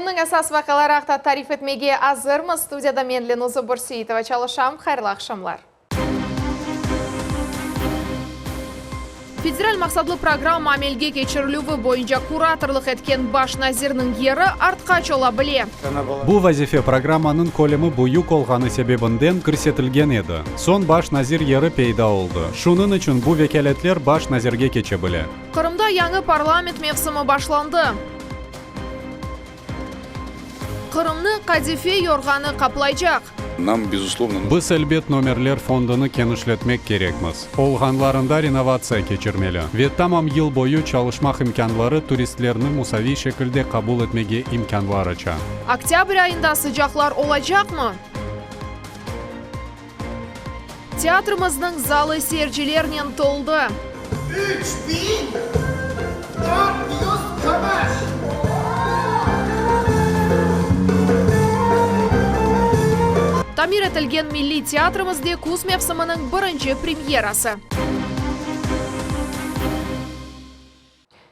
Künniñ esas vaqiaları aqta tarif etmege azırmız. Studiyada men, Lenuza Börseitova, çalışam. Hayırlı aqşamlar. Federal maqsatlı programma amelge keçirilüvi boyunca kuratorlıq etken baş nazirniñ yeri artqaç ola bile. Bu vazife programmanıñ kölemi büyük olğanı sebebinden kirsetilgen edi. Soñ baş nazir yeri peyda oldı. Şunıñ içün bu vekâletler baş nazirge keçe bile. Qırımda yañı parlament mevsimi başlandı. Qırımnı qadife yorğanı qaplaycaq. Nam, bezuslovno. Biz, elbet, nomerler fondunı kenişletmek kerekmiz, olğanlarında renovatsiya keçirmeli ve tamam yıl boyu çalışmaq imkânları turistlerni musaviy şekilde qabul etmege imkânlar aça. Oktâbr ayında sıcaqlar olacaqmı? Teatrimizniñ zalı seyircilernen toldı. 3400 qamaş. Tamir etilgen Milliy teatrimizde küz mevsiminiñ birinci premyerası.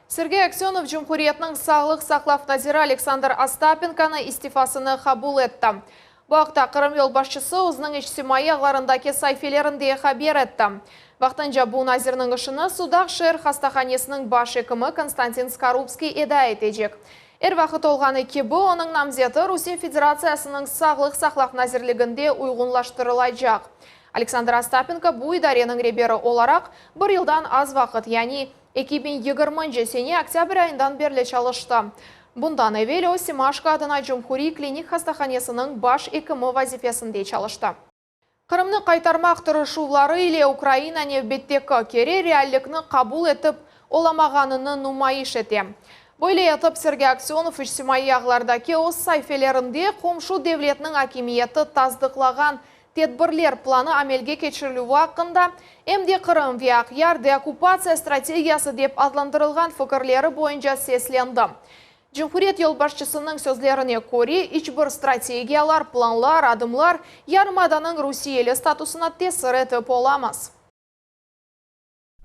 Sergey Aksönov cumhuriyetniñ sağlıq saqlav naziri Aleksandr Ostapenkonı istifasını qabul etti. Bu aqta Qırım yolbaşçısı özüniñ içtimaiy ağlarındaki saifelerinde haber etti. Vaqtınca bu nazirniñ işini Sudaq şeer hastahanesiniñ baş ekimi Konstantin Skorupskiy eda etecek. Er vaqıt olğanı kibi, onıñ namzeti Rusiye Federatsiyasınıñ Sağlıq saqlav nazirliginde uyğunlaştırılacaq. Aleksandr Ostapenko bu idareniñ reberi olaraq bir yıldan az vaqıt, yani 2020-nci sene oktâbr ayından berli çalıştı. Bundan evel o, Semaşko adına Cumhuriy klinik hastahanesiniñ baş ekimi vazifesinde çalıştı. Qırımnı qaytarmaq tırışuvları ile Ukraina nevbetteki kere reallikni qabul etip olamağanını numayış ete. Böyle etip Sergey Aksönov içtimaiy ağlardaki öz saifelerinde qomşu devletniñ akimiyeti tasdıqlağan Tedbirler planı amelge keçirilüvi aqqında, em de Qırım ve Aqyar deokkupatsiya strategiyası dep adlandırılğan fikirleri boyunca seslendi. Cumhuriyet yolbaşçısınıñ sözlerine köre, iç bir strategiyalar, planlar, adımlar yarımadanıñ rusiyeli statusına tesir etip olamaz.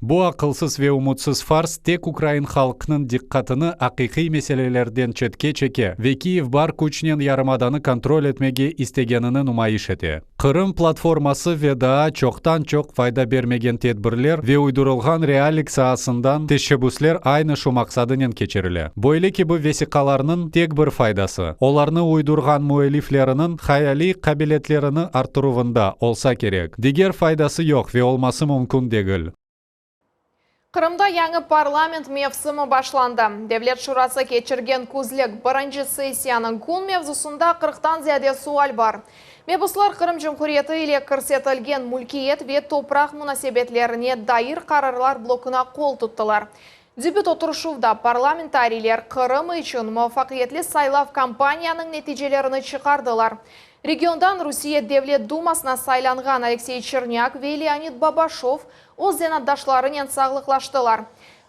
Bu aqılsız ve umutsız fars tek ukrain halqnıñ diqqatını aqiqiy meselelerden çetke çeke ve Kiyev bar küçnen yarımadanı kontrol etmege istegenini numayış ete. Qırım platforması ve daa çoqtan-çoq fayda bermegen tedbirler ve uydurılğan reallik saasından teşebbüsler aynı şu maqsadınen keçirile. Böyle kibi vesiqalarnıñ tek bir faydası, olarnı uydurğan müellifleriniñ hayaliy qabiliyetlerini arttıruvında olsa kerek. Diger faydası yoq ve olması mümkün degil. Qırımda yañı parlament mevsimi başlandı. Devlet şurası keçirgen küzlik birinci sessiyanıñ kün mevzusında qırqtan ziyade sual bar. Mebuslar Qırım Cumhuriyeti ile kirsetilgen mülkiyet ve topraq munasebetlerine dair qararlar blokuna qol tuttılar. Debüt oturışuvda parlamentariyler Qırım içün muvafaqiyetli saylav kampaniyanıñ neticelerini çıqardılar. Regiondan Rusiye Devlet Dumasına saylanğan Aleksey Çernâk ve Leonid Babaşov öz zenaatdaşlarınen sağlıqlaştılar.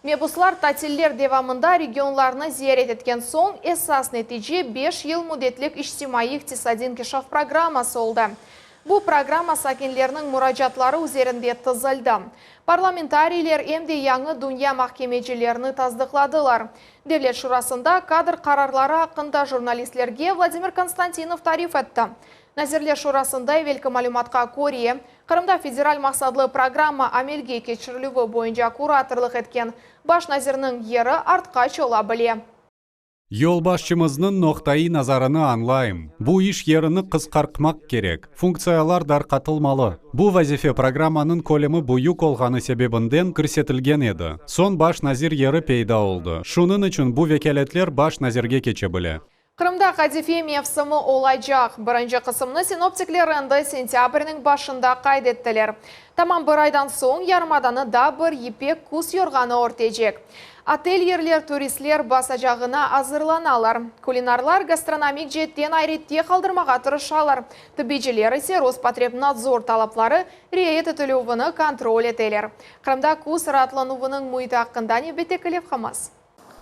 Mebuslar tatiller devamında regionlarnı ziyaret etken soñ, esas netice beş yıl müddetlik içtimaiy-iqtisadiy inkişaf programması oldı. Bu programma sakinlerniñ muracaatları üzerinde tizildi. Parlamentariyler em de yañı dünya mahkemecilerini tasdıqladılar. Devlet şurasında kadr qararları aqqında jurnalistlerge Vladimir Konstantinov tarif etti. Nazirler şurasında evelki malümatqa köre, Qırımda federal maqsatlı programma amelge keçirilüvi boyunca kuratorlıq etken baş nazirniñ yeri artqaç ola bile. Yolbaşçımıznıñ noqtaiy nazarını añlayım, bu iş yerini qısqartmaq kerek, funktsiyalar darqatılmalı. Bu vazife programmanıñ kölemi büyük olğanı sebebinden kirsetilgen edi. Soñ baş nazir yeri peyda oldı, şunıñ içün bu vekâletler baş nazirge keçe bile. Qırımda qadife mevsimi olacaq. Birinci qısımnı sinoptikler endi sentâbrniñ başında qayd ettiler. Tamam bir aydan soñ yarımadanı daa bir yipek küz yorğanı örtecek. Otelyerler turistler basacağına azırlanalar. Kulinarlar gastronomik ceetten ayrette qaldırmağa tırışalar, tıbbiyciler ise Rospotrebnadzor talapları riayet etilüvini kontrol eteler. Qırımda küz raatlanuvınıñ müiti aqqında nevbetteki levhamız.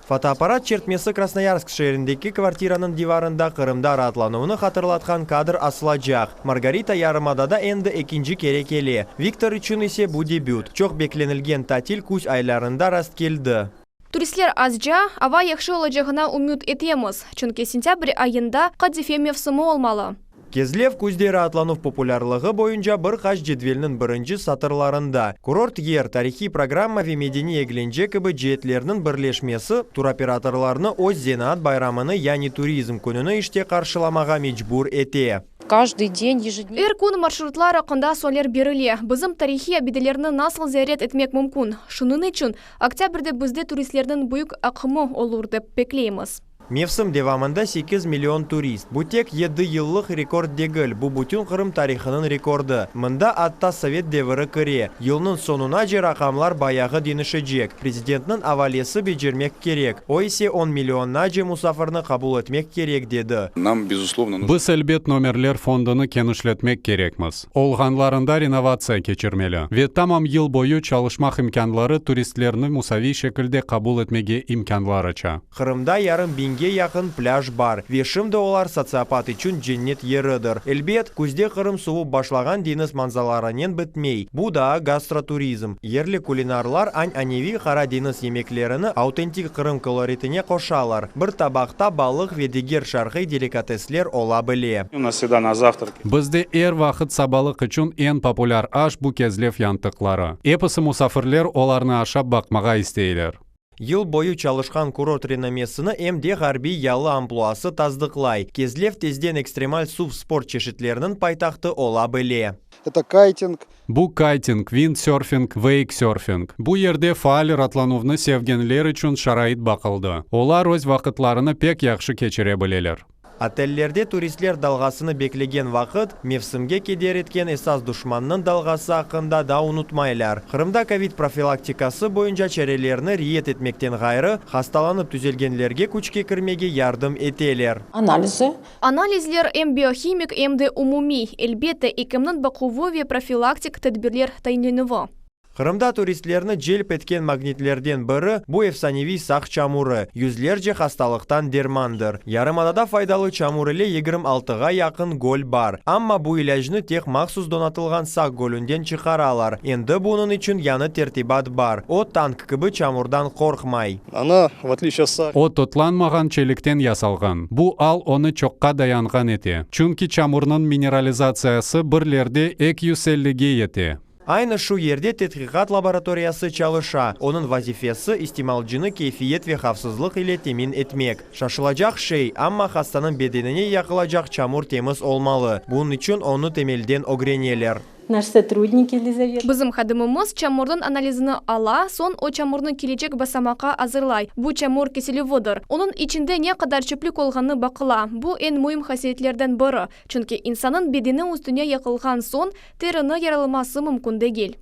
Fotoapparat çertmesi Krasnoyarsk şeerindeki kvartiranıñ divarında Qırımda raatlanuvnı hatırlatqan kadr asılacaq. Margarita yarımadada endi ekinci kere kele. Viktor içün ise bu debüt. Çoq beklenilgen tatil küz aylarında rastkeldi. Turistler azca, ava yahşı olacağına ümüt etemiz, çünki sentâbr ayında qadife mevsimi olmalı. Kezlev küzde raatlanuv populârlığı boyunca bir qaç cedvelniñ birinci satırlarında. Kurort yer, tarihiy programma ve medeniy eglence kibi ceetlerniñ birleşmesi turoperatorlarnı öz zenaat bayramını, yani Turizm kününi işte qarşılamağa mecbur ete. Каждый день, ежедневно. Er kün marşrutlar aqqında sualler berile, bizim tarihiy abidelerni nasıl ziyaret etmek mümkün. Şunıñ içün oktâbrde bizde turistlerniñ büyük aqımı olur, dep bekleymiz. Mevsim devamında 8 million turist. Bu tek 7 yıllıq rekord degil, bu bütün Qırım tarihınıñ rekordı. Mında atta sovet deviri kire. Yılnıñ soñunace raqamlar bayağı deñişecek. Prezidentniñ avalesi becermek kerek. O ise 10 millionnace musafirni qabul etmek kerek, dedi. Нам, безусловно, нужно Biz elbet nomerler fondunı kenişletmek kerekmiz. Olğanlarında renovatsiya keçirmeli ve tamam yıl boyu çalışmaq imkânları turistlerni musaviy şekilde qabul etmege imkânlar aça. Qırımda yarım biñge yaqın plâj bar ve şimdi olar sotsiopat içün cennet yeridir. Elbet, küzde Qırım suvup başlağan deñiz manzaralarınen bitmey. Bu daa gastroturizm. Yerli kulinarlar ananeviy Qara deñiz yemeklerini autentik Qırım koloritine qoşalar. Bir tabaqta balıq ve diger şarqiy delikatesler ola bile. У нас всегда на завтраке. Bizde er vaqıt sabalıq içün eñ populâr aş bu Kezlev yantıqları. Episi musafirler olarnı aşap baqmağa isteyler. Yıl boyu çalışqan kurort renomesini em de ğarbiy yalı ampluası tasdıqlay. Kezlev tezden ekstremal suv sport çeşitleriniñ paytahtı ola bile. Это кайтинг, Bu kayting, vindsörfing, veyksörfing. Bu yerde faal raatlanuvnı sevgenler içün şarait baqıldı. Olar öz vaqıtlarını pek yahşı keçire bileler. Otellerde turistler dalğasını beklegen vaqıt, mevsimge keder etken esas duşmannıñ dalğası aqqında da unutmaylar. Qırımda kovid profilaktikası boyunca çarelerni riayet etmekten ğayrı, hastalanıp tüzelgenlerge küçke kirmege yardım eteler. Анализы. Analizler em biohimik, em de umumiy. Elbette, ekimniñ baquvı ve profilaktik tedbirler tayinlenüvi. Qırımda turistlerni celp etken magnitlerden biri bu efsaneviy Saq çamurı, yüzlerce hastalıqtan dermandır. Yarımadada faydalı çamur ile 26-ğa yaqın göl bar. Amma bu ilâcnı tek mahsus donatılğan Saq gölünden çıqaralar. Endi bunıñ içün yañı tertibat bar. O, tank kibi çamurdan qorqmay. Она, в отличие от Сака, O, totlanmağan çelikten yasalğan. Bu al onı çoqqa dayanğan ete. Çünki çamurnıñ mineralizatsiyası birlerde 250-ge yete. Aynı şu yerde tedqiqat laboratoriyası çalışa. Onıñ vazifesi istimalcını keyfiyet ve havfsızlıq ile temin etmek. Şaşılacaq şey, amma hastanıñ bedenine yaqılacaq çamur temiz olmalı. Bunıñ içün onı temelden ögreneler. Наш сотрудник Елизавета. Bizim hadimimiz çamurnıñ analizini ala, soñ o çamurnı kelecek basamaqqa azırlay. Bu çamur kesilüvidir. Onıñ içinde ne qadar çöplük olğanı baqıla. Bu eñ müim hasiyetlerden biri. Çünki insannıñ bedeni üstüne yaqılğan soñ terini yaralaması mümkün degil.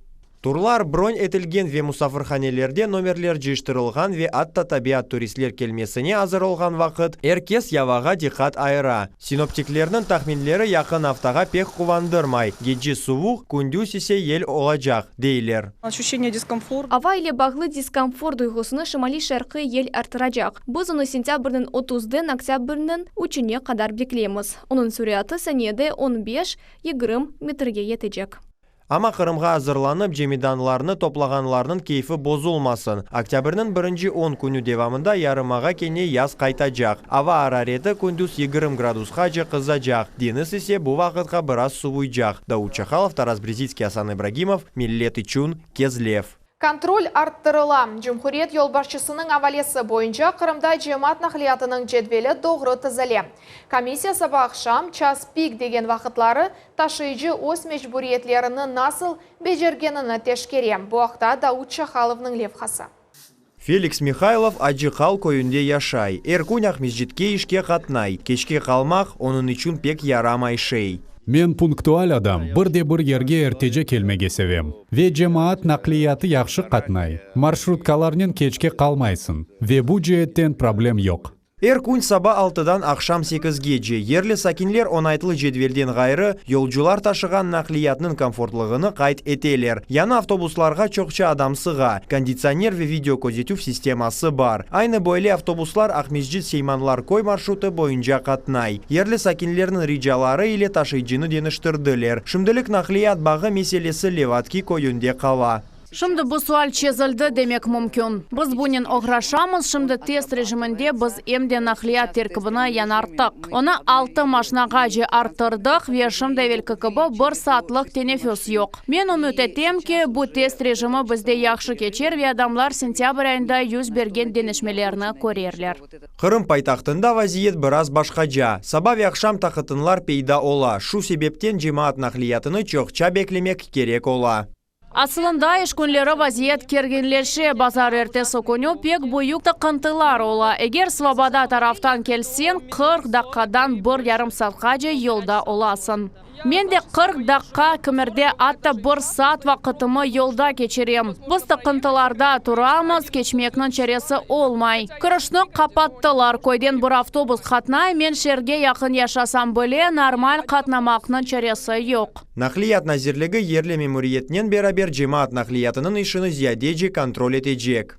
Turlar bron etilgen ve musafirhanelerde nomerler cıyıştırılğan ve atta tabiat turistler kelmesine azır olğan vaqıt er kes avağa diqqat ayıra. Sinoptiklerniñ tahminleri yaqın aftağa pek quvandırmay. Gece suvuq, kündüz ise yel olacaq, deyler. Ощущение дискомфорта. Ava ile bağlı diskomfort duyğusını şimaliy-şarqiy yel arttıracaq. Biz onı sentâbrniñ 30-dan oktâbrniñ 3-üne qadar bekleymiz. Onıñ süreti saniyede 15-20 metrge yetecek. Amma Qırımğa azırlanıp cemidanlarını toplağanlarnıñ keyfi bozulmasın. Oktâbrniñ birinci 10 künü devamında yarımadağa kene yaz qaytacaq. Ava arareti kündüz 20 gradusqace qızacaq. Deñiz ise bu vaqıtqa biraz suvuycaq. Davut Çahalov, Taras Brezitskiy, Asan İbragimov, Millet içün Kezlev. Kontrol arttırıla. Cumhuriyet yolbaşçısınıñ avalesi boyunca Qırımda cemaat naqliyatınıñ cedveli doğru tizile. Komissiya saba aqşam час пик degen vaqıtları taşıyıcı öz mecburiyetlerini nasıl becergenini teşkere. Bu aqta Davut Çahalovnıñ levhası. Feliks Mihaylov Acı Qal köyünde yaşay. Er kün Aqmescitke işke qatnay. Keçke qalmaq onıñ içün pek yaramay şey. Men punktual adam, bir de bir yerge ertece kelmege sevem. Ve cemaat naqliyatı yahşı qatnay. Marşrutkalarnen keçke qalmaysıñ. Ve bu ceetten problem yoq. Er kün saba 6-dan aqşam 8-gece yerli sakinler oñaytlı cedvelden ğayrı yolcular taşığan naqliyatnıñ komfortlığını qayd eteler. Yañı avtobuslarğa çoqça adam sığa, konditsioner ve video közetüv sisteması bar. Aynı böyle avtobuslar Aqmescit Seymanlar köy marşrutı boyunca qatnay. Yerli sakinlerniñ ricaları ile taşıyıcını deñiştirdiler. Şimdilik naqliyat bağı meselesi Levadki köyünde qala. Şimdi bu sual çezildi demek mümkün. Biz bunen oğraşamız, şimdi test rejiminde biz em de naqliyat terkibini yañarttıq. Onı altı maşnağace arttırdıq ve şimdi evelki kibi bir saatlıq teneffüs yoq. Men ümüt etem ki, bu test rejimi bizde yahşı keçer ve adamlar sentâbr ayında yüz bergen deñişmelerni körerler. Qırım paytahtında vaziyet biraz başqaca. Saba ve aqşam taqıtınlar peyda ola, şu sebepten cemaat naqliyatını çoqça beklemek kerek ola. Asılında iş künleri vaziyet kerginleşe, bazarertesi künü pek büyük tıqıntılar ola. Eger Svoboda taraftan kelseñ, 40 daqqadan bir yarım saatqace yolda olasıñ. Men de 40 daqqa, kimerde atta bir saat vaqıtımı yolda keçirem. Biz tıqıntılarda turamız, keçmekniñ çaresi olmay. Kirişni qapattılar, köyden bir avtobus qatnay, men şeerge yaqın yaşasam bile, normal qatnamaqnıñ çaresi yoq. Naqliyat nazirligi yerli memuriyetnen beraber cemaat naqliyatınıñ işini ziyadece kontrol etecek.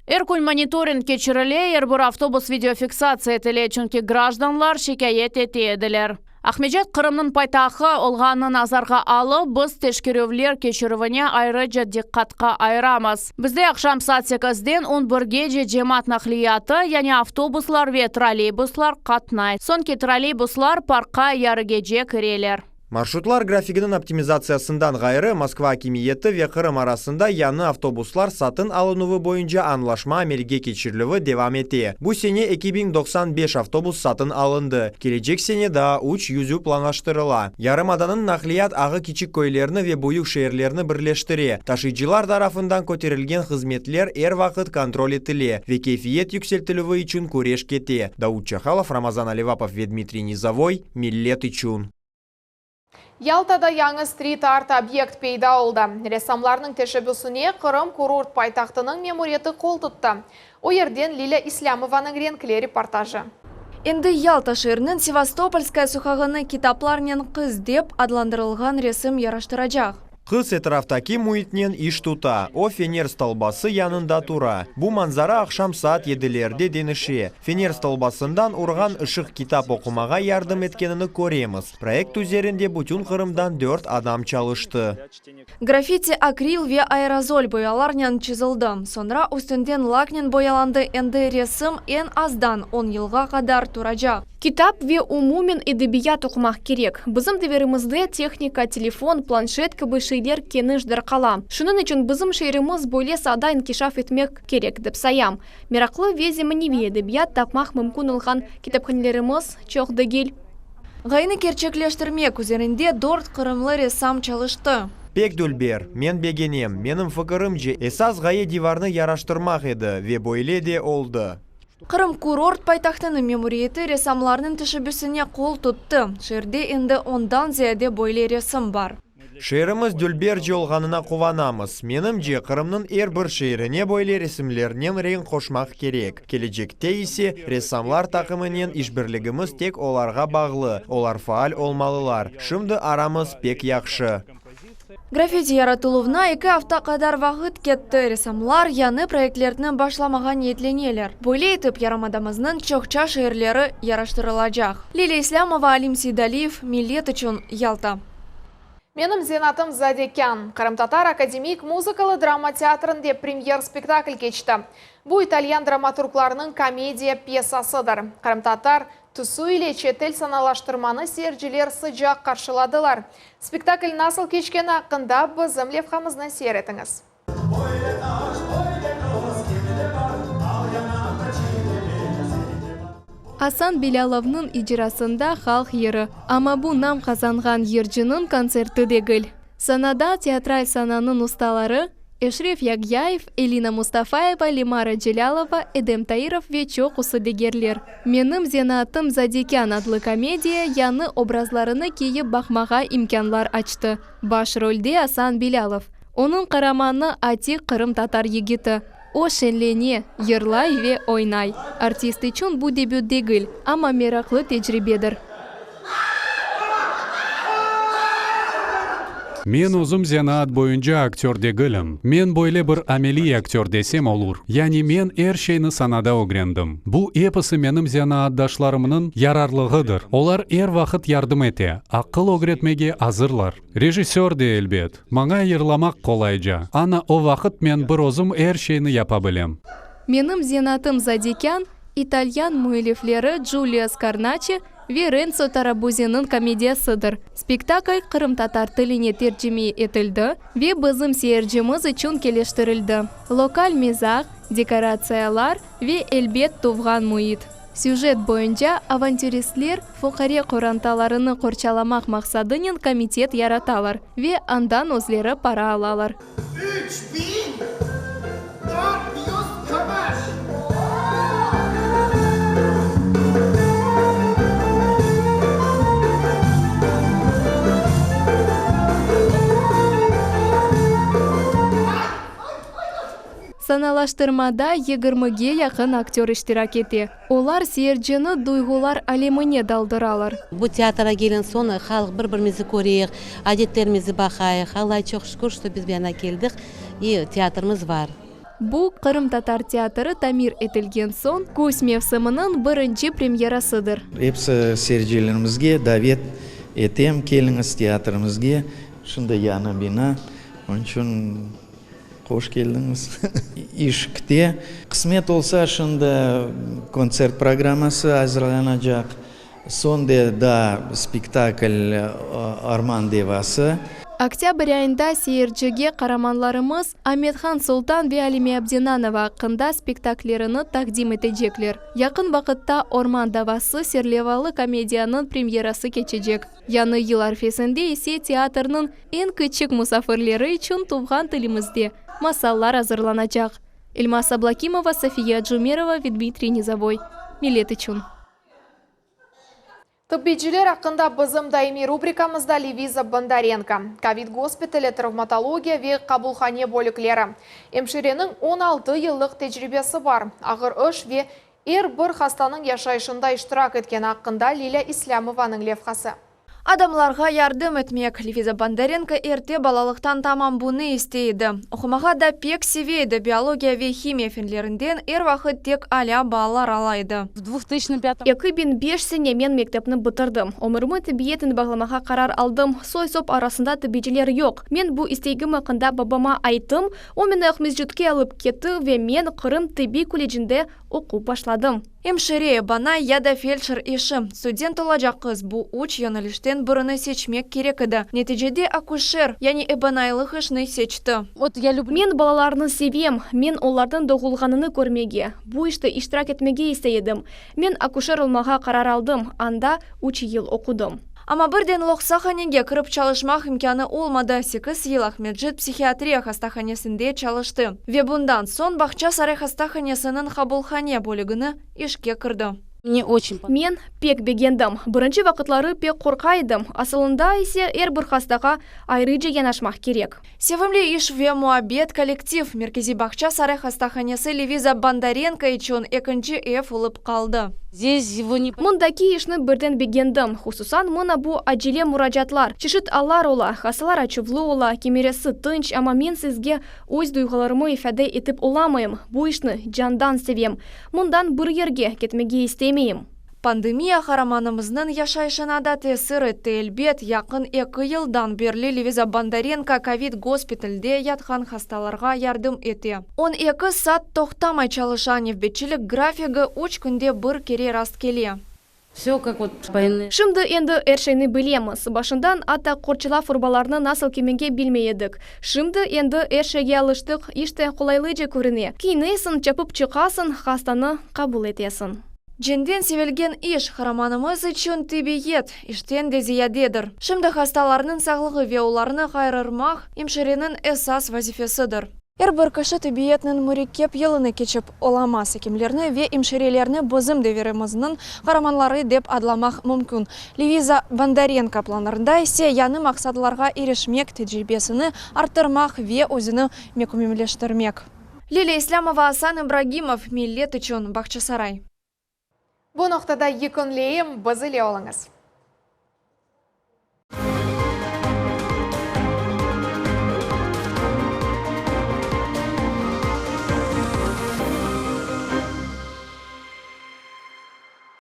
Er kün monitoring keçirile, er bir avtobus videofiksatsiya etile, çünki grajdanlar şikâyet ete ediler. Aqmescit Qırımnıñ paytahtı olğanını nazarğa alıp, biz teşkerüvler keçirüvine ayrıca diqqatqa ayıramız. Bizde aqşam saat sekizden on birgece cemaat naqliyatı, yani avtobuslar ve trolleybuslar qatnay. Soñki trolleybuslar parkqa yarı gece kireler. Marşrutlar grafiginiñ optimizatsiyasından ğayrı, Moskva akimiyeti ve Qırım arasında yañı avtobuslar satın alınuvı boyunca añlaşma amelge keçirilüvi devam ete. Bu sene 2095 avtobus satın alındı. Kelecek sene daa üç yüzü planlaştırıla. Yarımadanıñ naqliyat ağı kiçik köylerni ve büyük şeerlerni birleştire. Taşıyıcılar tarafından köterilgen hızmetler er vaqıt kontrol etile ve keyfiyet yükseltilüvi içün küreş kete. Davut Çahalov, Ramazan Alivapov ve Dmitriy Nizovoy, Millet içün. Yaltada yañı street-art obyekt peyda oldı. Ressamlarnıñ teşebbüsine Qırım kurort paytahtınıñ memuriyeti qol tuttı. O yerden Lilâ İslâmovanıñ renkli reportajı. Endi Yalta şeeriniñ Sevastopolskaya soqağını kitaplarnen qız dep adlandırılğan resim yaraştıracaq. Qız etraftaki müitnen iş tuta. O, fener stolbası yanında tura. Bu manzara aqşam saat yedilerde deñişe. Fener stolbasından urğan ışıq kitap oqumağa yardım etkenini köremiz. Proyekt üzerinde bütün Qırımdan dört adam çalıştı. Graffiti akril ve aerozol boyalarnen çizildi. Soñra üstünden laknen boyalandı. Endi resim eñ azdan on yılğa qadar turacaq. Kitap ve umumen edebiyat oqumaq kerek. Bizim devirimizde tehnika, telefon, planşet kibi şeyler keniş darqala. Şunıñ içün bizim şeerimiz böyle saada inkişaf etmek kerek, dep sayam. Meraqlı ve zemaneviy edebiyat tapmaq mümkün olğan kitaphanelerimiz çoq degil. Ğayeni kerçekleştirmek üzerinde dört qırımlı ressam çalıştı. Pek dülber, men begenem. Menim fikirimce, esas ğaye divarnı yaraştırmaq edi, ve böyle de oldı. Qırım kurort paytahtınıñ memuriyeti ressamlarnıñ teşebbüsine qol tuttı. Şeerde endi ondan ziyade böyle resim bar. Şeerimiz dülberce olğanına quvanamız. Menimce, Qırımnıñ er bir şeerine böyle resimlernen renk qoşmaq kerek. Kelecekte ise, ressamlar taqımınen işbirligimiz tek olarğa bağlı, olar faal olmalılar. Şimdi aramız pek yahşı. Graffiti yaratıluvına eki afta qadar vaqıt ketti. Ressamlar yañı proyektlerni başlamağa niyetleneler. Böyle etip yarımadamıznıñ çoqça şeerleri yaraştırılacaq. Lilâ İslâmova, Alim Seydaliyev, Millet içün, Yalta. Menim zenaatım zadekân. Qırımtatar akademik muzıkalı drama teatrinde premyer spektakl keçti. Bu italyan dramaturglarınıñ komediya pyesasıdır. Qırımtatar tüsü ile çetel sanalaştırmanı seyirciler sıcaq qarşıladılar. Spektakl nasıl keçkeni aqqında bizim levhamıznı seyir etiñiz. Asan Bilâlovnıñ icrasında halq yırı, amma bu nam qazanğan yırcınıñ kontserti degil. Sanada teatral sananıñ ustaları Eşref Yagyayev, Elina Mustafayeva, Lemara Celâlova, Edem Tairov ve çoqusı digerler. Menim zenaatım zadekân adlı komediya yañı obrazlarını kiyip baqmağa imkânlar açtı. Baş rolde Asan Bilâlov. Onıñ qaramanı atik qırımtatar yigiti. O şeñlene, yırlay ve oynay. Artist içün bu debüt degil, amma meraqlı tecribedir. Men özüm zenaat boyunca aktör degilim. Men böyle bir ameliy aktör desem olur. Yani men er şeyni sanada ögrendim. Bu episi menim zenaatdaşlarımnıñ yararlığıdır. Olar er vaqıt yardım ete, aqıl ögretmege azırlar. Rejissör de, elbet. Maña yırlamaq qolayca. Ana o vaqıt men bir özüm er şeyni yapa bilem. Menim zenaatım Zadekân, italyan müellifleri Julio Skarnaçi ve Rentso Tarabuziniñ komediyasıdır. Spektakl qırımtatar tiline tercime etildi ve bizim seyircimiz içün keliştirildi. Lokal mizah, dekoratsiyalar ve, elbet, tuvğan müit. Süjet boyunca avantüristler fuqare qorantalarını qorçalamaq maqsadınen komitet yaratalar ve andan özleri para alalar. 3400 kömüş. Sanalaştırmada yigirmige yaqın aktör iştirak ete. Olar seyircini duyğular alemine daldıralar. Bu teatrğa kelgen soñ halq bir-birimizi köreyik, adetlerimizi baqayıq. Allaya çoq şükür, şto biz bu yana keldik i teatrımız bar. Bu, qırımtatar teatri tamir etilgen soñ küz mevsiminiñ birinci premyerasıdır. Episi seyircilerimizge davet etem, keliñiz teatrimizge, şimdi yañı bina, onıñ içün Hoş keldiñiz. İş kite. Qısmet olsa, şimdi kontsert programması azırlanacaq. Soñ de daa spektakl Orman devası. Oktâbr ayında seyircige qaramanlarımız Amethan Sultan ve Alime Abdenanova aqqında spektaklerini taqdim etecekler. Yaqın vaqıtta Orman davası serlevalı komediyanıñ premyerası keçecek. Yañı yıl arfesinde ise teatrniñ eñ kiçik musafirleri içün tuvğan tilimizde masallar azırlanacaq. Elmaz Ablakimova, Safiye Acumerova ve Dmitriy Nizovoy. Millet içün. Tıbbiyciler aqqında bizim daimiy rubrikamızda Leviza Bondarenko. Kovid gospitali, travmatologiya ve qabulhane bölükleri. Emşireniñ 16 yıllıq tecribesi bar. Ağır iş ve Er bir hastanıñ yaşayışında iştirak etkeni aqqında Lilâ İslâmovanıñ levhası. Adamlarğa yardım etmek, Leviza Bondarenko erte balalıqtan tamam bunı istey edi. Oqumağa da pek seve edi, biologiya ve himiya fenlerinden er vaqıt tek alâ baalar ala edi. 2005 sene men mektepni bitirdim. Ömürimi tibbiyetnen bağlamağa qarar aldım. Soy-sop arasında tibbiyciler yoq. Men bu istegim aqqında babama ayttım, o meni Aqmescitke alıp ketti ve men Qırım tibbiy kollecinde Oqup başladım. Emşire, ebanay ya da feldşer işi. Student olacaq qız bu üç yönelişten birini seçmek kerek edi. Neticede akuşer, yani ebanaylıq işni seçti. Men balalarnı sevem. Men olarnıñ doğulğanını körmege, bu işte iştirak etmege istey edim. Men akuşer olmağa qarar aldım, anda üç yıl oqudım. Amma birden loqsahanege kirip çalışmaq imkânı olmadı, sekiz yıl Aqmescit psihiatriya hastahanesinde çalıştı ve bundan soñ Bağçasaray hastahanesiniñ qabulhane bölügine işke kirdi. Men pek begendim. Birinci vaqıtları pek qorqa edim, asılında ise er bir hastağa ayrıca yanaşmaq kerek. Sevimli iş ve muabbet kollektiv, Merkeziy Bağçasaray hastahanesi Leviza Bondarenko içün ekinci ev olıp qaldı. Mındaki işni birden begendim. Hususan, mına bu acele muracaatlar. Çeşit allar ola, hastalar açuvlı ola, kimeresi tınç, amma men sizge öz duyğularımı ifade etip olamayım. Bu işni candan sevem. Mından bir yerge ketmege istemeyim. Pandemiya qaramanımıznıñ yaşayışına da tesir etti, elbet. Yaqın eki yıldan berli Leviza Bondarenko kovid gospitalde yatqan hastalarğa yardım ete. 12 saat toqtamay çalışa, nevbetçilik grafigi üç künde bir kere rastkele. Şimdi endi er şeyni bilemiz. Başından atta qorçalav urbalarını nasıl kiymege bilmey edik. Şimdi endi er şeyge alıştıq, iş de qolaylıca körüne. Kiyinesiñ, çapıp çıqasıñ, hastanı qabul etesiñ. Cenden sevilgen iş, qaramanımız içün tibbiyet, işten de ziyadedir. Şimdi hastalarnıñ sağlığı ve olarnı qayğırmaq emşireniñ esas vazifesidir. Er bir kişi tibbiyetniñ mürekkep yolunı keçip olamaz. Ekimlerni ve emşirelerni bizim devirimizniñ qaramanları dep adlamaq mümkün. Leviza Bondarenko planlarında ise yañı maqsadlarğa irişmek, tecribesini arttırmaq ve özüni mükemmeleştirmek. Lilâ İslâmova, Asan İbragimov, Millet içün, Bağçasaray. Bu noqtada yekünleyim, biz ile oluñız.